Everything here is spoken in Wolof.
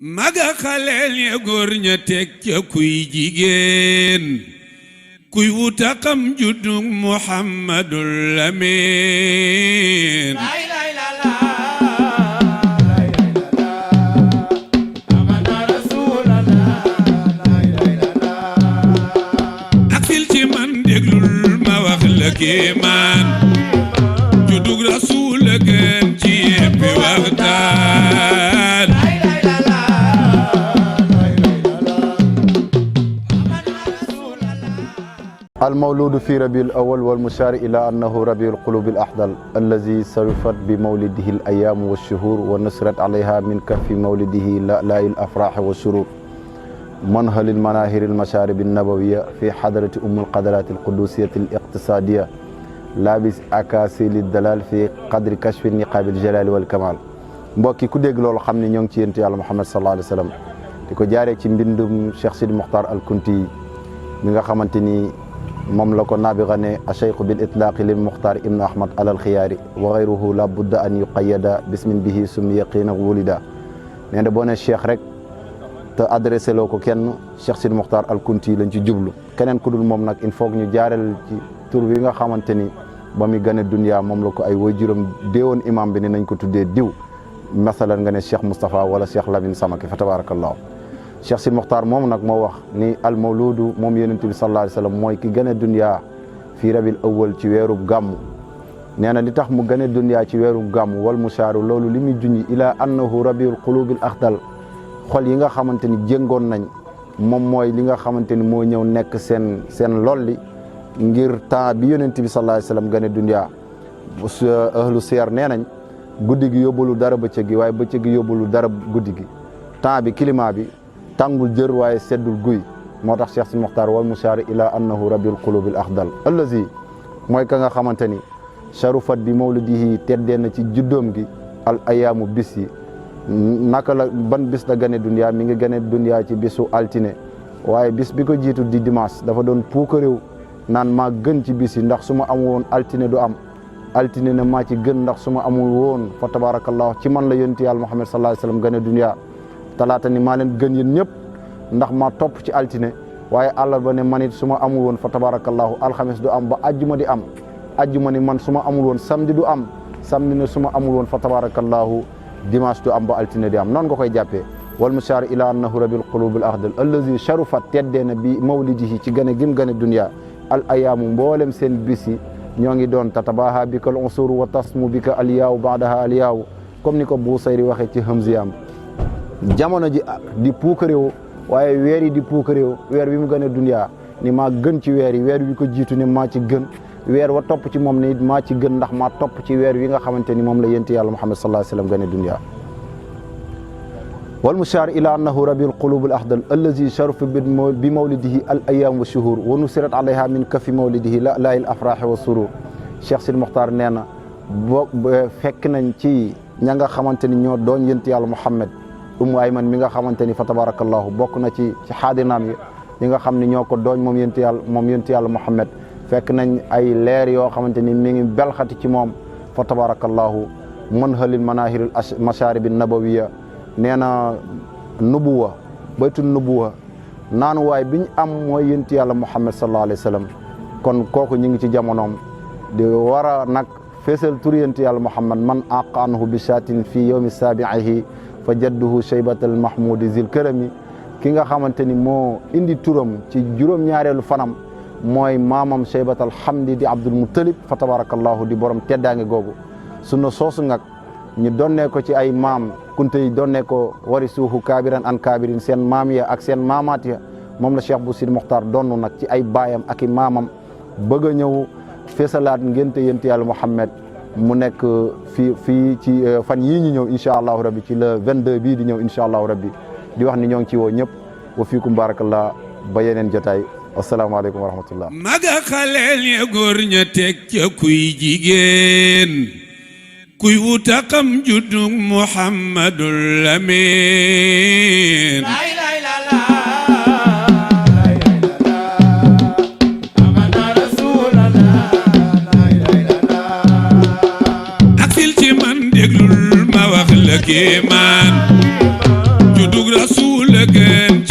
maga xaleel ya góor ña teg ca kuy jigéen kuy wuta xam juddug Muhammadul Amin ak fil ci man déglul ma wax la kéemaan juddug Rasuul la gën ci yéppi waxtaan المولود في ربيع الأول والمشار إلى أنه ربيع القلوب الأحدل الذي صرفت بمولده الأيام والشهور ونصرت عليها من كف مولده لألاء الأفراح والسرور منهل المناهر المشارب النبوية في حضرة أم القدرات القدوسية الاقتصادية لابس أكاسيل الدلال في قدر كشف النقاب الجلال والكمال mbokki ku dégg loolu xam ne ñoo ngi ci yonent Yàlla Muhammad sallallahu alayhi wa sallam di ko jaaree ci mbindum Cheikh Sidi Mokhtar al Kunti mi nga xamante ni moom la ko naabiga ne acheikhu bil itlaaqi lil Mukhtar ibn Ahmad alal xiyaari wa gayruhu la budda an yuqayyada bismin bihi sum yaqiina wulida nee na boo ne cheikh rek te adressé loo ko kenn Cheikh Sidi Mokhtar al Kunti lañ ci jublu keneen ku dul moom nag il faut ñu jaareel ci tur bi nga xamante ni ba muy gane dunya moom la ko ay waajuram déewoon imam bi ne nañ ko tuddee diw masalan nga ne Cheikh Moustapha wala Cheikh Lamine Samake fa tabarakallahu Cheikh Sidi Mokhtar moom nag moo wax ni al mawludu moom yonent bi sallallahu alayhi wa sallam mooy ki gane dunya fii rabil awwal ci weeru gàmm nee na li tax mu gane dunya ci weeru gàmm wal mushaaru loolu li muy junñi ila annahu rabiul qulubil axdal xol yi nga xamante ni jéngoon nañ moom mooy li nga xamante ni moo ñëw nekk seen lolli ngir temps bi yonent bi sallallahu alayhi wa sallam gane dunya ahlu siyar nee nañ guddi gi yóbbulu dara bëccëg gi waaye bëccëg gi yóbbulu dara guddi gi temps bi climat bi tàngul jër waaye seddul guy moo tax Cheikh Sidi Mokhtar wal mushaari ila annahu rabiul qulubil axdal allazi mooy ka nga xamante ni sharufat bi mawlidihi teddee na ci juddoom gi al ayaamu bis yi naka la ban bis la gane dunya mi ngi gane dunya ci bisu altine waaye bis bi ko jiitu di dimanche dafa doon puukaréew naan maa gën ci bis yi ndax su ma amul woon altine du am altine ne maa ci gën ndax su ma amul woon fa tabarakallahu ci man la yonti yàlla Muhammad sallallahu alayhi wa sallam gane dunya talaata ni maa leen gën yéen ñëpp ndax maa topp ci altine waaye àllarba ne man it su ma amul woon fa tabarakallahu alxames du am ba ajjuma di am ajjuma ni man su ma amul woon samedi du am samedi ne su ma amul woon fa tabarakallahu dimanche du am ba altine di am noonu nga koy jàppee wal mushaar ila annahu rabiul qulubil axdal allazi sharufat teddee na bi mawlidihi ci gane gim gane dunya al ayaamu mboolem seen bis yi ñoo ngi doon tatabaha bika al unsur wa tasmu bika aliyaaw baadaha aliyaaw comme ni ko Busayri waxee ci hamziyam jamono ji di puukaréew waaye weer yi di puukaréew weer wi mu gën a dunya ni maa gën ci weer yi weer wi ko jiitu ni maa ci gën weer wa topp ci moom ni maa ci gën ndax maa topp ci weer wi nga xamante ni moom la yonent Yàlla Muhammad sallallahu alayhi wa sallam gën a dunya wal mushaar ila annahu rabiul qulubil axdal allazi sharufa bi mawlidihi al ayam wa shuhur wa nusirat alayha min kafi mawlidihi la lail afrahi wa surur Cheikh Sidi Mokhtar nee na boo fekk nañ ci ña nga xamante ni ñoo doon yonent Yàlla Muhammad Ayman mi nga xamante ni fa tabarakallahu bokk na ci xaadinaam yi nga xam ne ñoo ko dooñ moom yonent Yàlla Muhammad fekk nañ ay leer yoo xamante ni mi ngi belxati ci moom fa tabarakallahu manhalil manahiril masharib nabawiya nee na nubuwa baytu nubuwa naanuwaay bi ñu am mooy yonent Yàlla Muhammad sallallahu alayhi wa sallam kon kooku ñu ngi ci jamonoom di war a nag feesal tur yonent Yàlla Muhammad man aqanhu bi shatin fi yawmi sabiihi fa jadduhu shaybatal mahmudi zil karami ki nga xamante ni moo indi turam ci juróom-ñaareelu fanam mooy maamam shaybatal hamdi di Abdul Muttalib fa tabarakallahu di borom teddaange googu sunna soosu nag ñu donnee ko ci ay maam kunte yi donnee ko wari suufu kaabiran an kaabirin seen maam ya ak seen maamaat ya moom la Cheikh bu Sidi Mokhtar donnu nag ci ay baayam ak i maamam bëgg a ñëw feesalaat ngénte yonent Yàlla Muhammad mu nekk fii ci fan yii ñu ñëw incha allahu rabbi ci le 22 bii di ñëw incha allahu rabbi di wax ni ñoo ngi ci woo ñëpp wa fiikum barakallah ba yeneen jotaay asalaamaaleykum wa rahmatullah maga xaleel ya góor ña teg ca kuy jigéen kuy wuta xam juddug Muhammadul Amin déglul ma wax la kéemaan juddug rasul gën